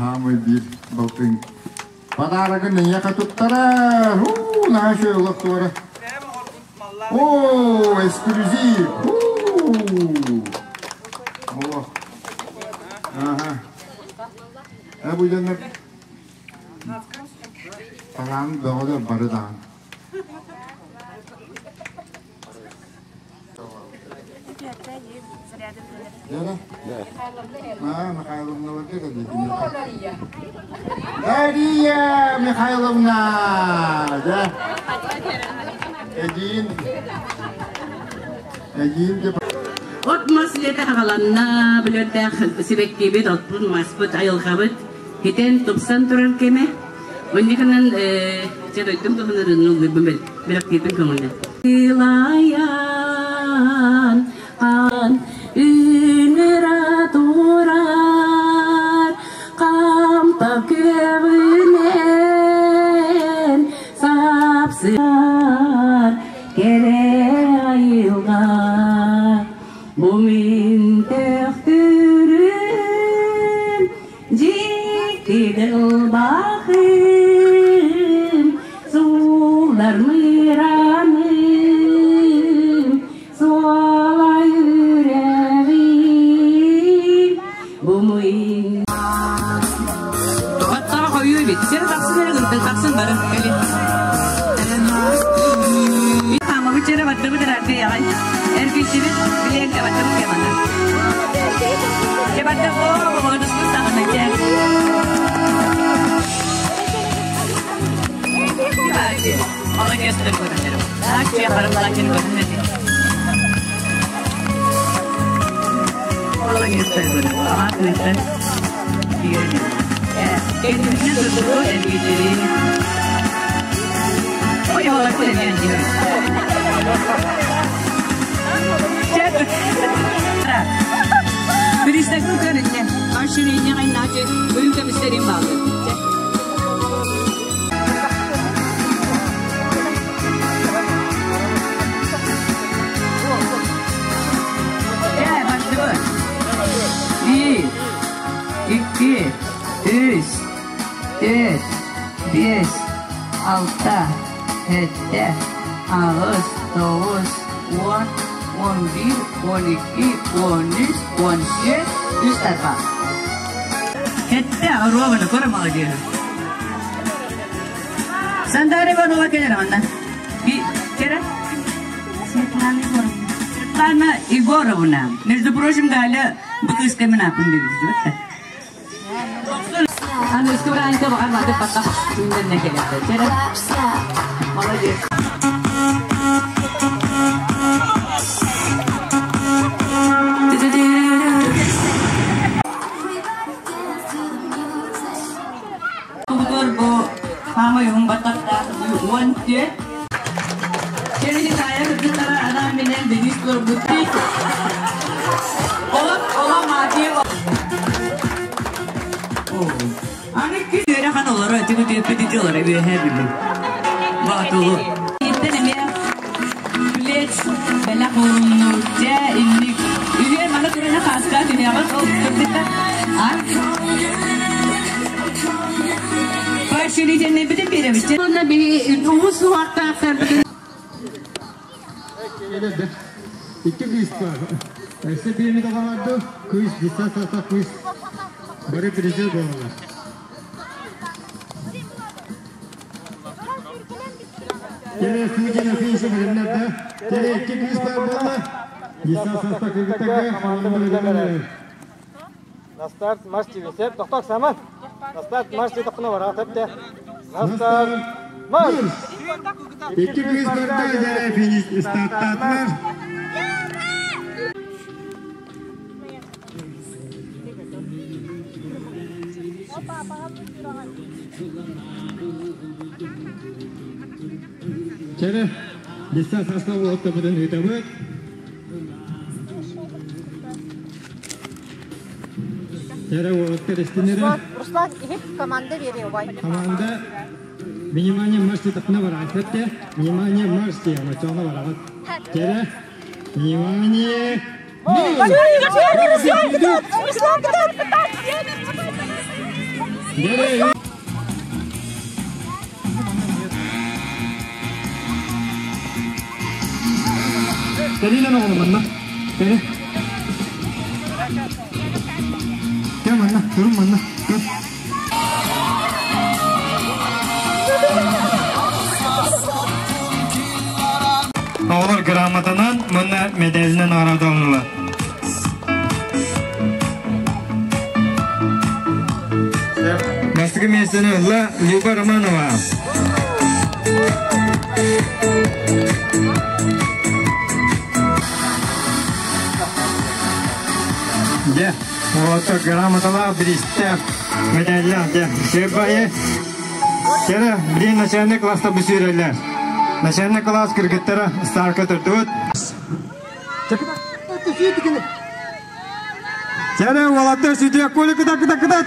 Хаамый биир балтын. Подарогын эйиэхэ туттара. Уу, наһаа үчүгэй олох туора. Оо, эксклюзив. Уу. Олох. Ага. Э, бу дьоннор талаан бөҕөлөр бары даҕаны. Да? А, Михайловна, вот это Дарья Михайловна! Да? Один. Один. От мас лета хагаланна билердэх сибеккибит отпун маспыт айылхабыт хитен тупсан турар кеме. Онниканан че дойдум тухынырын уллыбын бил бирактибин көңүлдө. Илаян қан үнүра турар кампа күбүнен сапсыр кере айылга бу мин төктүрүм жиктидил бахым суулар мыраным суала yüreğim бу мин Баттаға қою бит. Сен тақсын әрі тақсын бары. Кәле. Ама бу чера батты бу дәрәте ягай. Эркичибит билен ке батты бу кемана. Ке батты бу бу дуску сагына ке. Молодец көрүнөр. Так, че харымлачин көрүнөт. Молодец көрүнөр. Ага, күнтен. Kendisine tutulu erkekleri. Oy, молодцы, Биристэкин көрүнне. Арширинне айнаачы өлүм көмүстерин баалы. Bir, iki, үс, төрт, бес, алта, сэттэ, аҕыс, тоҕус, уон, 11, 12, 13, 14, үс тарбах. Сэттэ, оруобуна, көрө молодежь. Сандара Иванова кэлэр манна. Кера? Светлана Егоровна. Светлана Егоровна. Между прочим, Галя бу кыыска мин ааппын биэрбит. Аны ыскыбыраанка баҕар маты паттах күннэнне кэлэттэ. Чэрэ. Молодец. Кубутур бу хаамай уһун баттахтаах 14. Кэлини таайа кыргыттара анаан менен Денис турбут. Олох олох маатиев. Аны күн олоро тигу түөппүт ити олоро үөһэ билим. Баатулу. Иттен эмиэ плеч бэлэх уурунну дьэ инник. Үһүө маны турана хааска түһэҕин ол кырдыта. А? Поощрительный бүтүн биэрэбит. Онно биһи уус уһуохтаахтарбытын Икки кыыс бар. Өссө биирини даҕаларды кыыс, десять саастаах кыыс. Бары призер буолаллар. Теле судья финише билимнер да. Теле икки кыыс бар буолла. Десять саастаах кыргыттарга команда На старт марш тибесеп, тоқтақ саман. На старт марш тетақына бар, атып На старт марш! Икки кыыс барда дьэ финиш стартаатылар. Чэрэ, десять саастаах уолаттарбытын ыытабыт. Чэрэ уолаттар истиннэрэ. Руслан, иһит команда бере убай. Команда внимание марш тетақына бар, атып Внимание марш те, начало барағат. Чэрэ, внимание марш! Дьэрэ, Кэлиилэн оҕону манна. Кэлэ. Кэл манна, турун манна. Кэл. Оҕолор грамотанан уонна мэдээлинэн наҕараадаланнылар. Бастакы миэстэни ылла Люба Романова. Дьэ, уолаттар грамоталаах бириистээх медаллаах дьэ, үчүгэй Кэрэ, билигин начальник класста бүсүүрэллэр. Начальник класс кыргыттара старка турдубут. Кэрэ, уолаттар сүтүө коля кыта кыта кытат.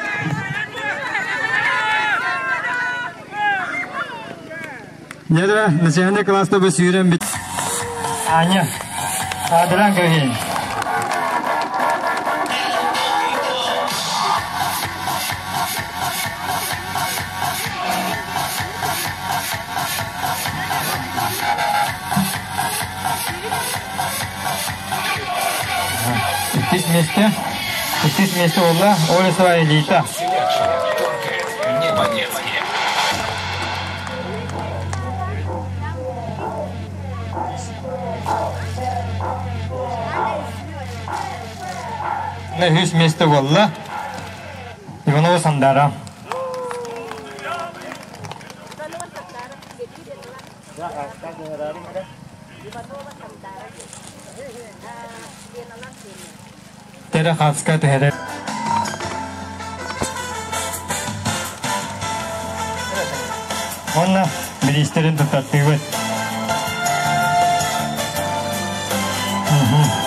Дьэ, начальник класста бүсүүрэн бит. Аня, Адран кэбиһин. Иккис миэстэ, иккис миэстэ буолла Олесова Элита. Не по-детски. Үһүс миэстэ буолла Иванова Сандара. Тере хаска түһэрэр. Уонна бириистэрин туттартыыбыт.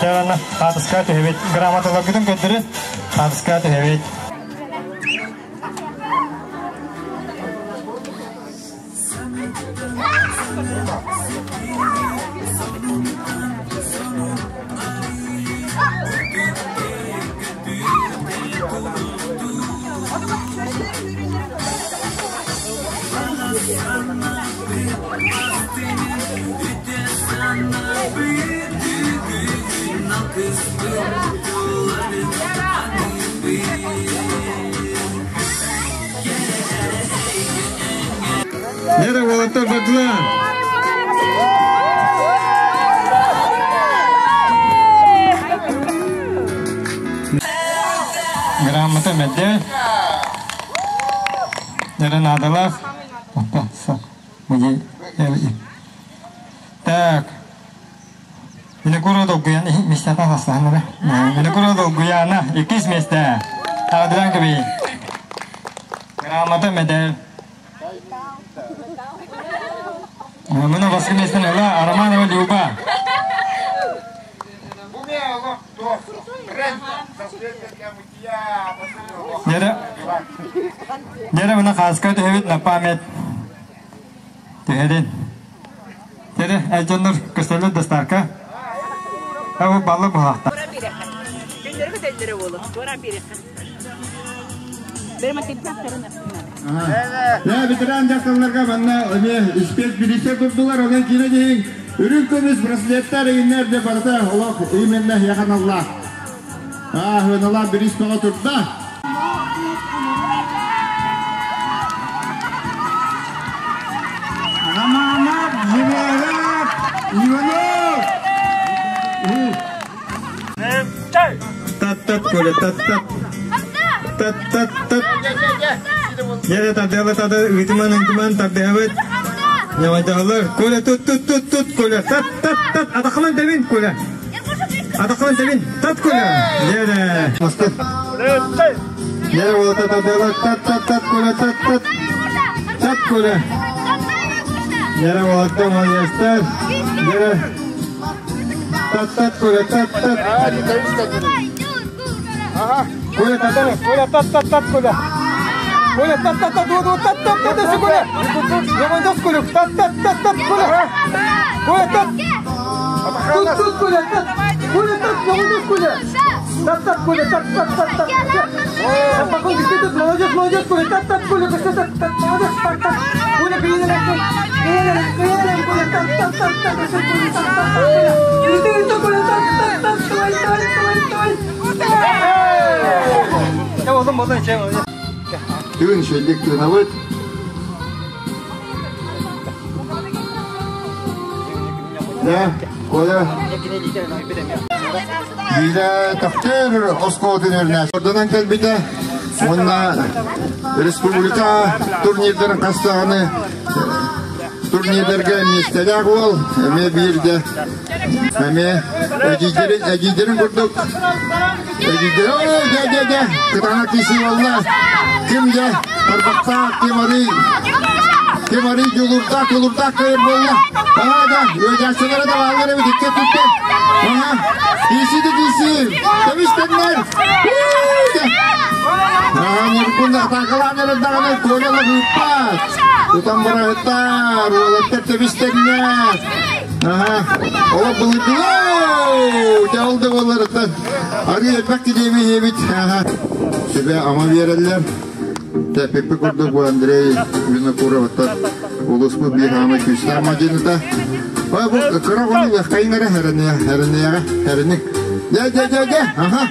Дьэ, хаатыска түһэбит. Грамоталаргытын көрдөрүн, хаатыска түһэбит. Нера уолаттар бардылар. Грамота медаль. Нера наадалаах. Так. Винокурова Долгуяна местата састаһан Винокурова Долгуяна иккис месте. Адран кеби. Грамота медаль. Мына басқа местен ыла Романова Люба. Дere мына хаска түһэбит на память. Түһэрин. Дere әлжоннор көстөлөр достарка. Абы баллы буһахта. Я ветеран дьахталларга манна эмиэ испиэс билиисэ турдулар, онон киирэ диһиҥ үрүҥ көмүс браслеттар игиннэр де барыта олох именно яханаллаах. Ааһыналаах бириис бөҕө турда. Романов, Зверев, Иванов! Тат-тат, Коля, тат-тат. Тат-тат-тат. Яра тардыала тады, ыытыман, ыытыман, тардыһабыт. Ньамайдаһаллар. Коля, тут, тут, тут, тут, Коля, тат, тат, тат. Атахынан тэбин, Коля. Атахынан тэбин, тат, Коля. Яра. Мастыр. Яра уолата тардыала, тат, тат, тат, Коля, тат, тат. Тат, Коля. Яра уолата молодецтар. Яра. Тат, тат, Коля, тат, тат. Коля, тат, Коля, тат, тат, тат, Коля. Коля, тат, тат, тат, вот, тат, тат, тат, тат, Коля. Ямандас, Коля, тат, тат, тат, тат, Коля. Коля, тат. Тут, тут, Коля, тат. Коля, тат, Ямандас, Коля. Тат, тат, Коля, тат, тат, тат, тат. Спокойно, ты тут, молодец, молодец, Коля, тат, тат, Коля, тат, тат, тат, молодец, тат, тат. Коля, Коля, Коля, Коля, тат, тат, тат, тат, Коля, тат, тат, Коля. Коля, Коля, тат, тат, тат, давай, давай, давай, давай. Тыын шеллик тыынабыт. Да, Коля. Биирэ Төхтөр оскуолатын өрнэ. Ордонан кэлбитэ. Уонна республика турнирдарын хастаҕаны турнирдарга миэстэлээх уол эмиэ биирдэ эмиэ эдьиийдэрин эдьиийдэрин курдук эдьиийдэрин ой дэ дэ дэ кытаанах киси буолла ким дэ тарбахтаах ким арый ким арый дьулуурдаах тулуурдаах кыайар буолла аа да ыадьааччылара да бааллар эбит икки өттүттэн аха киси да киси тэбистэннэр Ньургун атаакалаан эрэр даҕаны Коля ыыппат. Тутан бараһыттар, уолаттар тэбистэннэр. Аха, олох былыргылоо! Дьэ ол да буолларыттан арыы элбэх килиэби иһэбит. Аха, сүбэ ама биэрэллэр. Тэппиппит курдук бу Андрей Винокуровтан улууспут биир хаамай күүстээх мадьыныта. Ой, бу кыра оҕону хайын эрэ хэрэниэҕэ, хэрэник. Дьэ, дьэ, дьэ, дьэ, аха.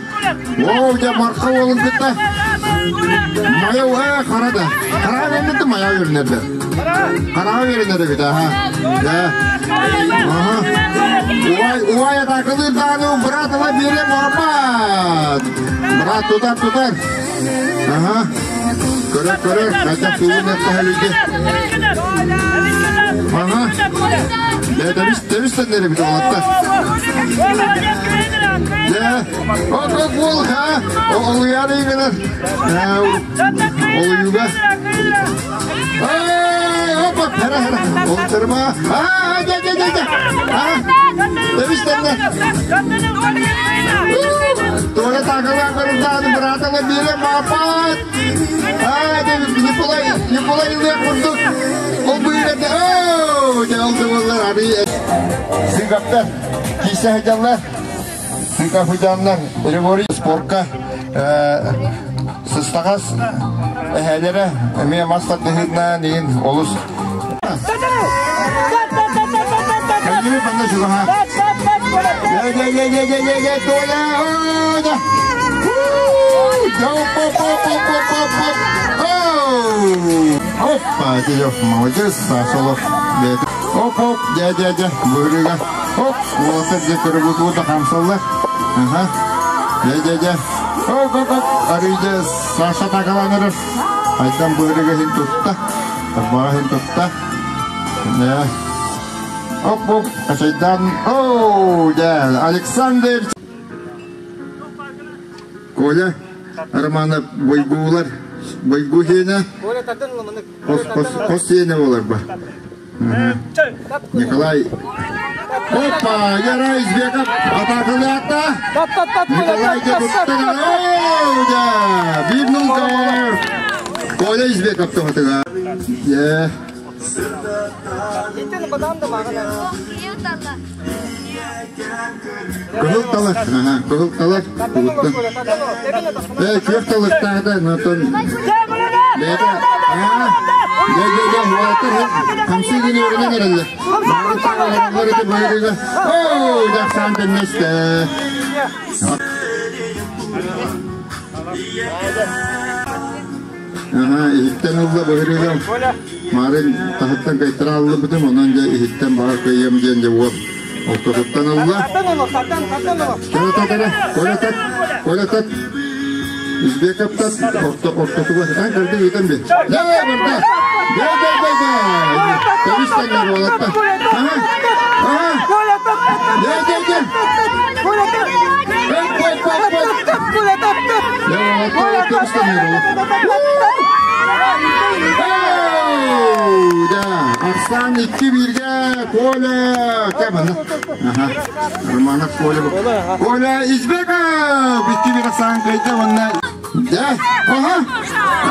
Оо, дьэ, Марха уолун кытта Майа э, хара да. Хараҕа үөрэнэрдэ майа үөрэнэрдэ. Хараҕа үөрэнэр эбит, аха. Да. Аха. Уай, уай атаакалыыр даҕаны брат ыла биэрэ буолбат. Брат тутар, тутар. Аха. Көрөр, көрөр. Хайдах сугун эттэһэлиги. Аха. Дэ, тэбис, тэбис тэннэр эбит уолаттар. Дэ, от от уол, ха, олуйаары гынар. Олуйуга. Эй, опа, хара, хара. Олтырма. дьэ, дьэ, дьэ, дьэ. Тэбистэннэ. Толя такала көрүндааны быраатала биэрэ маапаат. Аа, Николай, Николай Илья курдук. Ол быйрата, оо, дьэ, ол да арый. Сыгаптар, кисе хыдьаллар. Сыга хыдьаллар, Григорий спортка сыстаҕас эһээлэрэ эмиэ мас тардыһыытынан иин олус Кэллиби манна чугаһа. Е-е-е-е-е-е, Толя! Опа, Дедев, молодец, Сашолов. Оп-оп, дядя-дядя, бырыга. Оп, уолаттар дьэ көрөбүт хамсаллар. Ага. Дядя-дядя. Оп-оп-оп, арыйда Саша такаланырыр. Айдан бырыга хин тутта. Тарбаҕа хин тутта. Оп-оп, Качайдан. Оу, дя, Александр. Коля Романов бойгуулар, бойгуу хиэнэ. Хос сиэнэ буолар ба. Николай Опа, Яра Избеков атакалаата. Николай О, биир нулгар. Коля Избеков тоһатыга. Е. Кыһыл талах, ага, кыһыл талах, кулуттан. Э, күөх талахтаата, нотон. Бэйэтэ, аа, дьэ, дьэ, дьэ, уолаттар хамсыы гын үөрэнэн эрэллэр. Бары Оо, дьахсан тэннэстэ. Аха, иһиттэн ылла быһырыгам. Марын таһыттан кайтара аллыбытым, онон дьэ иһиттэн баҕар кыйыам диэн дьэ уол ортотуттан ылла. Кэлэ Коля тат, Коля тат. Избеков тат, орто ортотугар. Ан кырды ыытан би. Дэ, барда. Дэ, дэ, дэ, дэ. Тэбис тэҥнэр уолатта. Аха, аха. Дэ, дэ, дэ. Эп, эп, эп, эп. Дэ, уолаттар тэбис тэҥнэр Да, Арсан икки бииргэ Коля кэмэн. Аха. Романов Коля. Коля Избеков икки биир Арсан кайда онна. Да. Ага.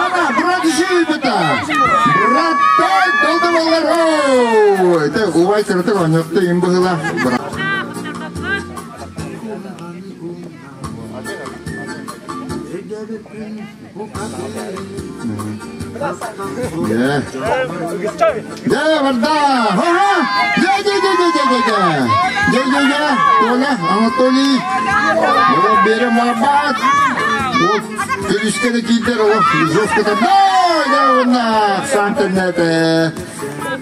Ага, брат жибета. Брат той долды болар. Ой, это убай кырытык оньотты им быһыла. Брат. Дьэ. Дьэ, барда! Ха-ха! Дьэ, дьэ, дьэ, дьэ, дьэ, дьэ, дьэ. Дьэ, дьэ, дьэ. Толя, Анатолий. Ола берем марбат. Вот, күлүскэ да киирдэр олох жестко да. Да, уонна Сантернете.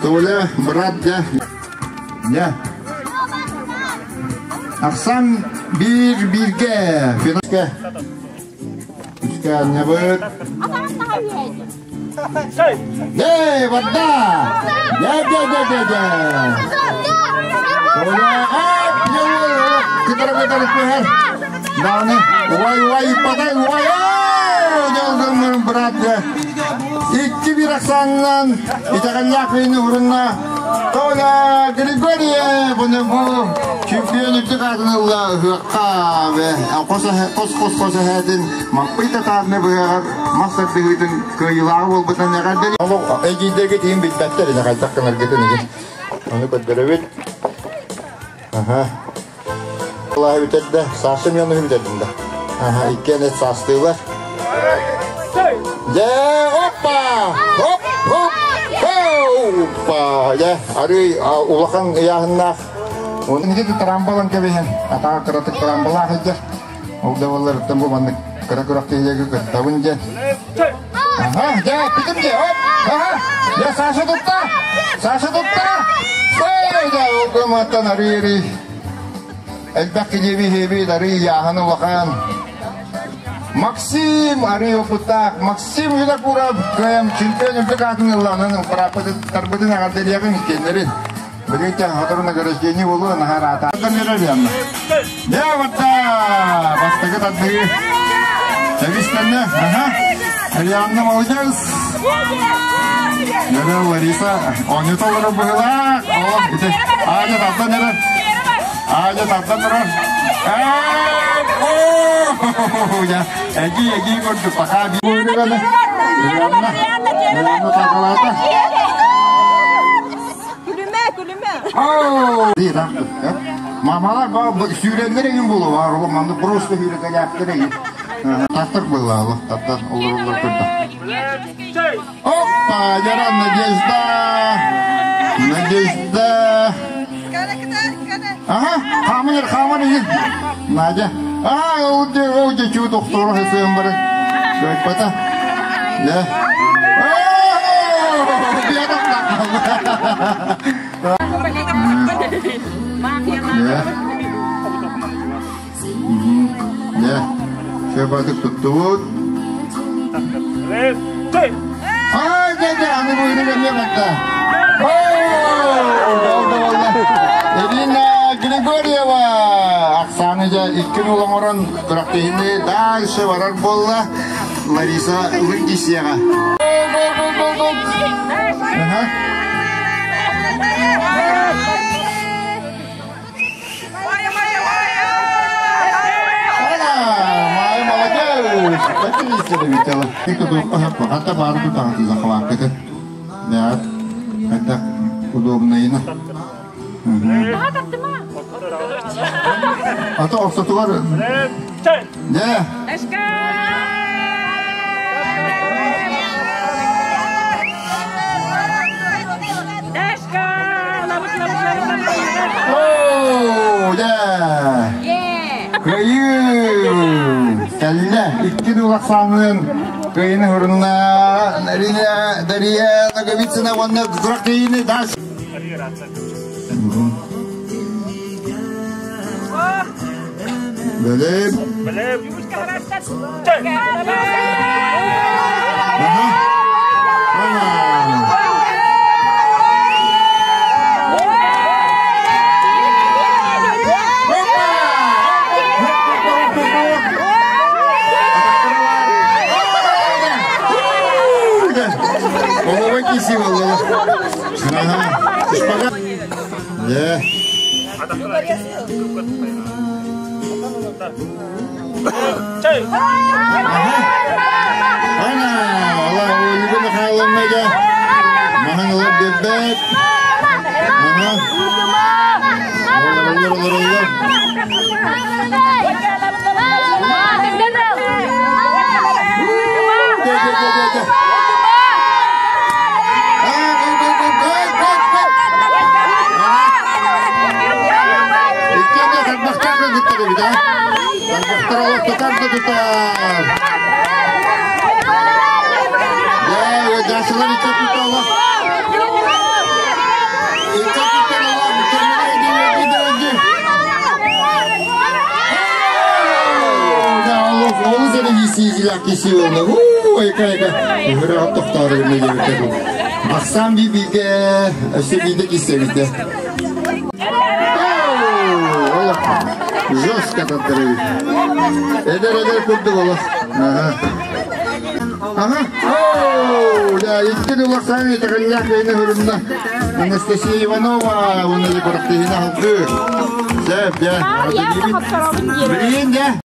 Толя, брат, дьэ. Дьэ. Ахсан биир бииргэ. Финалга. Үскээннэбыт. Эй, вода! Дэ-дэ-дэ-дэ-дэ! Оля, ап, кытары-кытары түһэр. Дааны, уай, уай, иппатай, уай, дьолгоммун, брат, икки биир ахсаанынан итэҕэллээх войны урунна Толя Григорьев бұны бу чемпион үрдүк аатын ылла ыһыахха хос-хос-хос эһээтин маппый татаарны быһаҕар мас тардыһыытын кыайыылааҕы буолбутун эҕэрдэлии. Эдьиийдэргэ тиийин билбэттэр ини хайдах гынаргытын игин. Ону көрдөрөбүт. Аха. Аллаһы бүтэрдэ. Саша Мионовы бүтэрдим да. Аха, иккиэн эт саастыылар. Дьэ, оппа! Хоп, хоп, оппа! Дьэ, арый улахан ыйааһыннаах. Оны ити тарамбалан кэбиһэн, атаҕа кыратык тарамбалаах сылдьар. Ол да буолларыттан бу маннык кыра күрэхтэһиигэ кыттабын дьэ. Аха, дьэ, питим дьэ, оп! Аха! Дьэ, Саша тутта! Саша тутта! Сэй, дьэ, ол гыматтан арый-арый. Элбэх килиэби иһиэбит, арый ыйааһын улахан. Максим арый опыттаах Максим Винокуров кыайан чемпион үрдүк аатын ыллаанын тарбытын эҕэрдэлиэҕиҥ иккиэннэрин. Билигин сотору награждение буолуо наһаа ыраата. Дьэ, барда! Бастакы тардыы. Тэбистэннэ. Аха. Арианна молодец! Нөрө Лариса, оонньута олорор быһыылаах. О, ити Аня тардан эрэр. Аня тардан эрэр. О, я эги эги курдук пока биир Арианна, Арианна тарталаата. Күлүмэ, күлүмэ. Мамалар сүүрэллэр эҥин буолуо, манны просто сүүрэкэлээхтэр эҥин. Тартар буоллаалы, тартар олороллор көрдө. Опа, Яран Надежда! Надежда! Ага, хааман хааман иһин. Надя. А, ол де, ол де, чуу тохтору хасыан бары. Көйпата. Да. Дьэ, сөбатык туттубут. Ай, дьэ, дьэ, аны бу эмиэ барда. Ирина Григорьева Оксана дьэ икки нул оҥорон күрэхтэһиини дальше барар буолла. Лариса Лыгдисияҕа. Маай молодец! Хата баары тутаҕыт захватката. Да, это удобно. А то ортотугар... Да. Оо, да! Кыайыы! Кэллэ! Икки дуулахсаанын кыайыны хурунна Нарина Дария Ноговицына уонна Кыайыны дас! Бэлэм! Бэлэм! Голова киси болла. Ага. Да. Ана, Allah Ольга Михайловна да. Маһын ылып биэрбэт. Ага. Олор, олор, олор. Ахсан бибиге, өссө биде киссебите. Жестко таттыры. Эдер эдер курдук олох. Ага. Ага. О, да, икки улахан итэҕэллээх бэйни хурунна. Анастасия Иванова, уонна курактыһына халгы. Сөп, дьэ. Блин, дьэ.